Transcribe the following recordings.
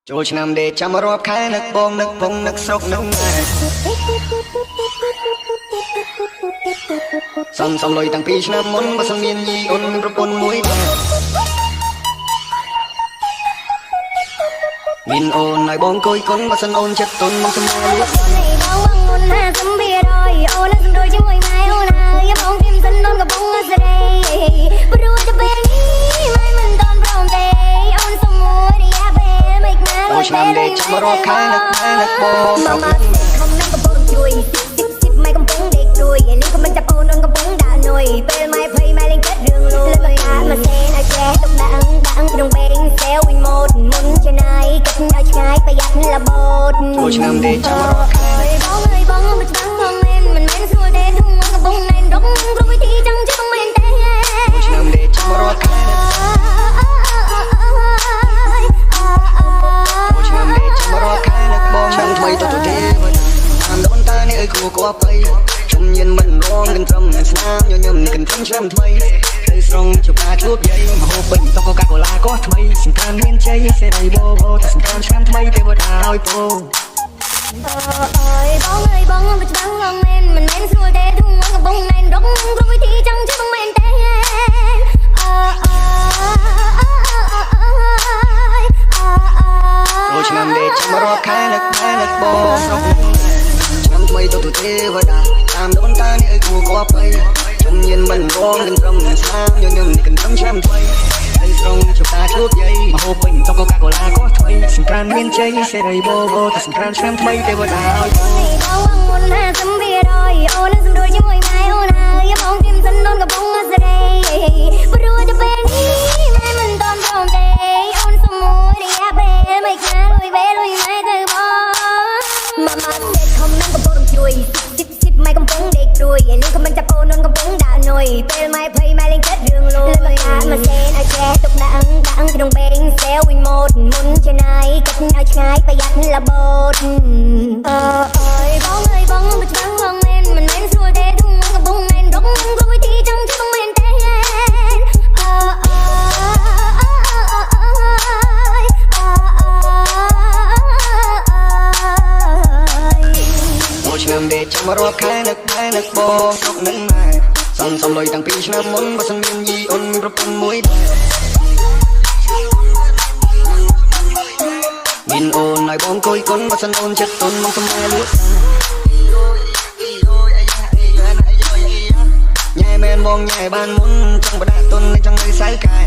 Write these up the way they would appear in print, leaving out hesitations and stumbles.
ចូលឆ្នាំដេកចាំរាប់ខែនឹកបងនឹកពងនឹកស្រុកនឹកម៉ែសំសំលុយតាំងពីឆ្នាំមុនបើសិនមានយីអូនមានប្រពន្ធមួយដែរមានអូនឲ្យបងគួយគុនបើសិនអូនចិត្តទុនមកសំលួច បងបងមុនណាសំពីរយអូនសំដូចជាមួយម៉ែអូនហើយបងធៀមសិនអូនកំពុងសេរីព្រោះតែពេលនេះម៉ែមិនតន់ព្រមទេអូនសុំមួយរយៈពេលមិនណា ចូលឆ្នាំដេកចាំរាប់ខែនឹកម៉ែនឹកបងស្រុក មកខំនឹងកំពុងជួយស៊ីស៊ីម៉ែកំពុងដេកព្រួយលីក៏មិនចាប់អូនអូនកំពុងដើរនុយពេលម៉ែភ័យម៉ែលេងចិត្តរឿងលួយមកកាមកសេនឲ្យចេះទុកដាក់ដាក់ក្នុងបេងសេវវិញម៉ូតមុនចំណាយគិតឲ្យឆ្ងាយប្រយ័ត្នលបោត ចូលឆ្នាំដេកចាំរាប់ខែ បងអើយបងមិនច្បាស់បងមែនមិនមែនស្រួលទេធំងកំពុងណែនរកគ្រប់វិធីចង់ជិះបងមែនទេ ចូលឆ្នាំដេកចាំរាប់ខែចូលឆ្នាំដេកចាំរាប់ខែនឹកបងឆ្នាំថ្មីទៅទៅទេតាមដូនតានេះអើយគួគួបៃខ្ញុំញៀនមិនរងកន្ត្រឹមស្នាមញញឹមនេះកន្ត្រឹមឆ្នាំថ្មីទៅស្រងជបាជួបយាយមហូបពេញតុកូកាកូឡាក៏ថ្មីសង្ក្រានមានជ័យសេរីបបោតែសង្ក្រានឆ្នាំថ្មីទេវតាឲ្យពោ អើយបងអើយបងមិនច្បាស់បងមែនមិនមែនស្រួលទេធំងកំពុងណែនរកគ្រប់វិធីចង់ជិះបងមែនទេអើអើ ចូលឆ្នាំដេកចាំរាប់ខែនឹកម៉ែនឹកបងស្រុកឆ្នាំថ្មីទៅទៅទេវតាតាមដូនតានេះអើយគួគួបៃខ្ញុំញៀនមិនរងកន្ត្រឹមស្នាមញញឹមនេះកន្ត្រឹមឆ្នាំថ្មីទៅស្រងជតាជួបយាយមហូបពេញតុកូកាកូឡាក៏ថ្មីសង្ក្រានមានជ័យសេរីបបោតែសង្ក្រានឆ្នាំថ្មីទេវតាឲ្យពោ បងមុនណាសំពីរយអូនសំដូចជាមួយម៉ែអូនហើយបងធៀមសិនអូនកំពុងសេរីព្រោះតែពេលនេះម៉ែមិនតន់ព្រមទេអូនសុំមួយរយៈពេលមិនខាលុយពេលលុយម៉ែទៅបងមកមកសេខំនឹងកំពុងជួយស៊ីស៊ីម៉ែកំពុងដេកព្រួយលីក៏មិនចាប់អូនអូនកំពុងដើរនុយពេលម៉ែភ័យម៉ែលេងចិត្តរឿងលួយមកកាមកសេនឲ្យចេះទុកដាក់ដាក់ក្នុងបេងសេវវិញម៉ូតមុនចំណាយគិតឲ្យឆ្ងាយប្រយ័ត្នលបោតអើអើយបងអើយបងមិនច្បាស់បងមែនមិនមែនស្រួលទេធំងកំពុងណែនរកគ្រប់វិធីចង់ជិះបងមែនទេអើអើ ចូលឆ្នាំដេកចាំរាប់ខែនឹកម៉ែនឹកបងស្រុកនឹកម៉ែសំសំលុយតាំងពីឆ្នាំមុនបើសិនមានយីអូនមានប្រពន្ធមួយដែរមានអូនឲ្យបងគួយគុនបើសិនអូនចិត្តទុនមកសំែលួចញ៉ែមែនបងញ៉ែបានមុនចង់បដាក់ទុនចង់នៅសៅកែ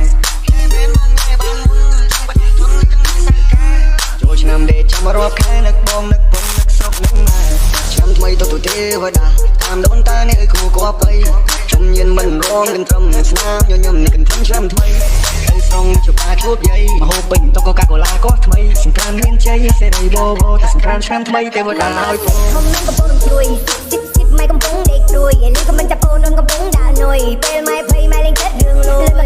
ចូលឆ្នាំដេកចាំរាប់ខែនឹកបងនឹកពុននឹកស្រុកនឹកម៉ែឆ្នាំថ្មីទៅទៅទេវតាតាមដូនតានេះអើយគួគួបៃខ្ញុំញៀនមិនរងកន្ត្រឹមស្នាមញញឹមនេះកន្ត្រឹមឆ្នាំថ្មីទៅស្រងជបាជួបយាយមហូបពេញតុកូកាកូឡាក៏ថ្មីសង្ក្រានមានជ័យសេរីបបោតែសង្ក្រានឆ្នាំថ្មីទេវតាឲ្យពោ ខំនឹងកំពុងជួយស៊ីស៊ីម៉ែកំពុងដេកព្រួយលីក៏មិនចាប់អូនអូនកំពុងដើរនុយពេលម៉ែភ័យម៉ែលេងចិត្តរឿងលួយ